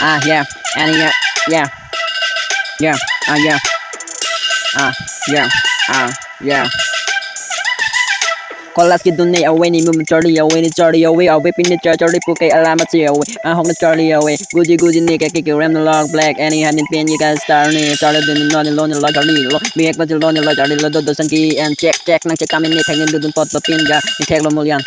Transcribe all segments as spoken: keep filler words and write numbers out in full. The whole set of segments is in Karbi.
Ah, yeah, and yeah, yeah, yeah, ah, yeah, ah, yeah, ah, yeah. Kolas kedun ne ave, ne mum charli ave, ne charli ave, ave pin ne char charli puke alam achi ave, ahok ne charli ave, guji guji ne keke kerem ne lok black, and he had ne pen ye ka star ne charli dun non ne lo ne lok charli lo, mi ek baji lo ne lok charli lo, do do sangki and check check nang check kamin ne thek ne dun pot lo pin ga ne thek lo mulian.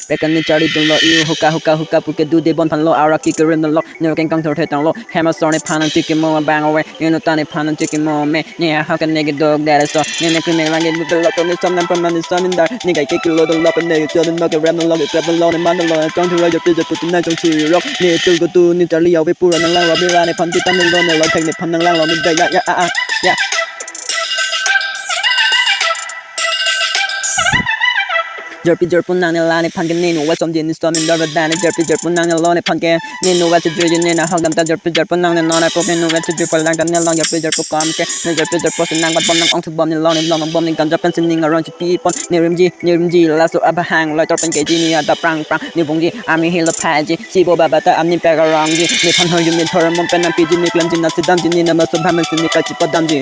Pekan ne charli dun lo, iu huka huka huka puke du de bon phan lo, arak ki kerem ne lok, ne keng kang thor the tang lo, hema sor ne phan ang tiki mo bang ave, inu ta ne phan ang tiki mo me, ne ha kan ne ke dog that is so, ne ne kri me lang ke du lo to ne som nam pan man ne som in dar, ne kai ke kilo do lo pan ne ke cho dun lo ke rem lo ke krep lo ne man lo, tong thu ro jo pi jo put na tong thu ro, ne tu ko tu ne charli ave pura nang lang lo, bi ra ne phan ti tan ne lo ne lo thek ne phan nang lang lo, ne da ya ya a a ya. Jarpi jarpun nang ne la ne phan ke ne nu wa som jin som in dar da ne jarpi jarpun nang ne lo ne phan ke ne nu wa se jui ne na hok dam ta jarpi jarpun nang ne non a pok ne nu wa se jui palang kan ne long jarpi jarpu kam ke ne jarpi jarpu se nang ban bom nang ong thu bom ne long ne long bom ne ganja pen se ning arong si pi pon ne rim ji ne rim ji laso abahang loi tor pen ke ji ne ada prang prang ne vung ji ami hilo pha ji si bo baba ta ami pek arong ji ne phan ho yum ne thor mom pen nang pi ji ne klem ji na se dam ji ne na ma so bha men se ne ka chi pa dam ji.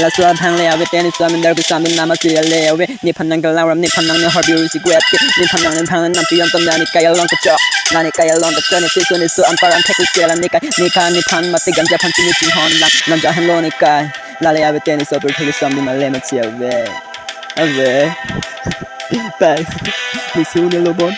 Laso abhang le ave teni so amin dar ku samin nama si le ave. Ne phan nang kelang ram ne phan nang ne hor biru si kuat ke. Ne phan nang ne phan nang pi yam tam ne kaya long kachok. Ne kaya long kachok ne so ne so an par an thek si la ne kai. Ne ka ne phan mate ganja phan si ne si hon lang. Ganja hem lo ne kai. La le ave teni so pur thek samin ma le ma si ave. Ave. Bye. Ne su ne lo bon.